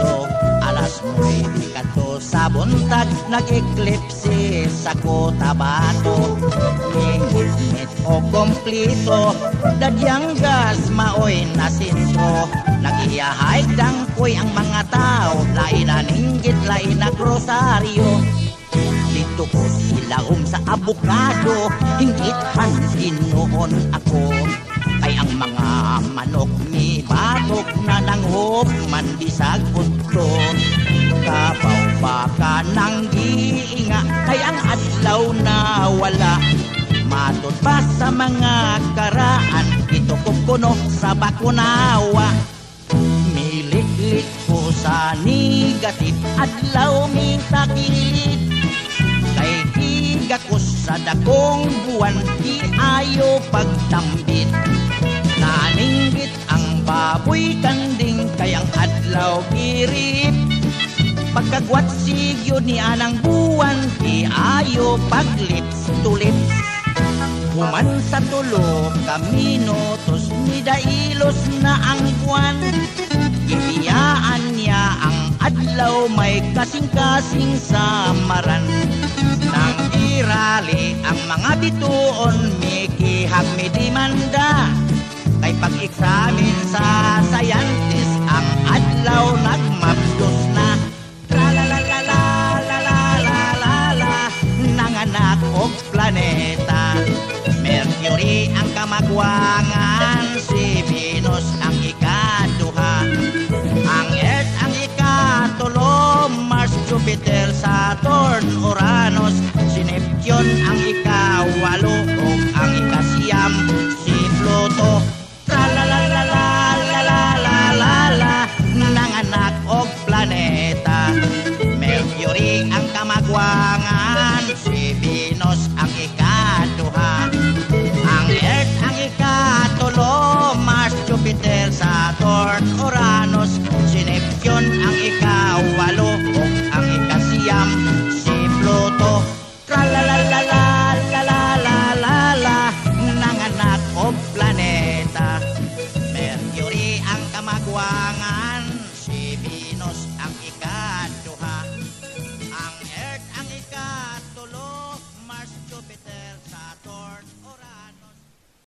8, alas 9 kadto sa buntag, nag-eclipse sa Cotabato. Mingit o kompleto, dadyang gas maoy na sentro. Nagiyahay dangkoy ang mga tao, lain na ninggit, lain na krosaryo. Dito ko silaom sa abukado, hinggithan noon ako. Kay ang mga manok ni batok na nanghop man bisag udto. Kabaw ba ka nang giinga kay ang adlaw na wala. Matod pa sa mga karaan, itukob kuno sa bakunawa. Miliklik ko sa negative, adlaw mitakilid. Kay higa ko sa dakong buwan, di ayo pagtambit. Naninggit ang baboy kanding kay ang adlaw kirip. Pagkagwat sigyo ni anang buwan, di ayo paglips tulips. Human sa 3 ka minutos, nidailos na ang buwan. Gibiyaan niya ang adlaw, may kasing-kasing sa maran. Nang irali ang mga bituon, mikihag mi demanda. Kay pag-examine sa scientist, ang adlaw nagmabdos na. Tra-la-la-la-la-la-la-la-la, nanganak og planeta. Mercury ang kamagwangan, si Venus ang ikaduha. Ang Earth ang ikatulo, Mars, Jupiter, Saturn, Uranus, si Neptune ang ikawalo, ug ang ikasiyam si Pluto. Tra-la-la-la-la-la-la-la-la, nanganak og planeta. Mercury ang kamagwangan, si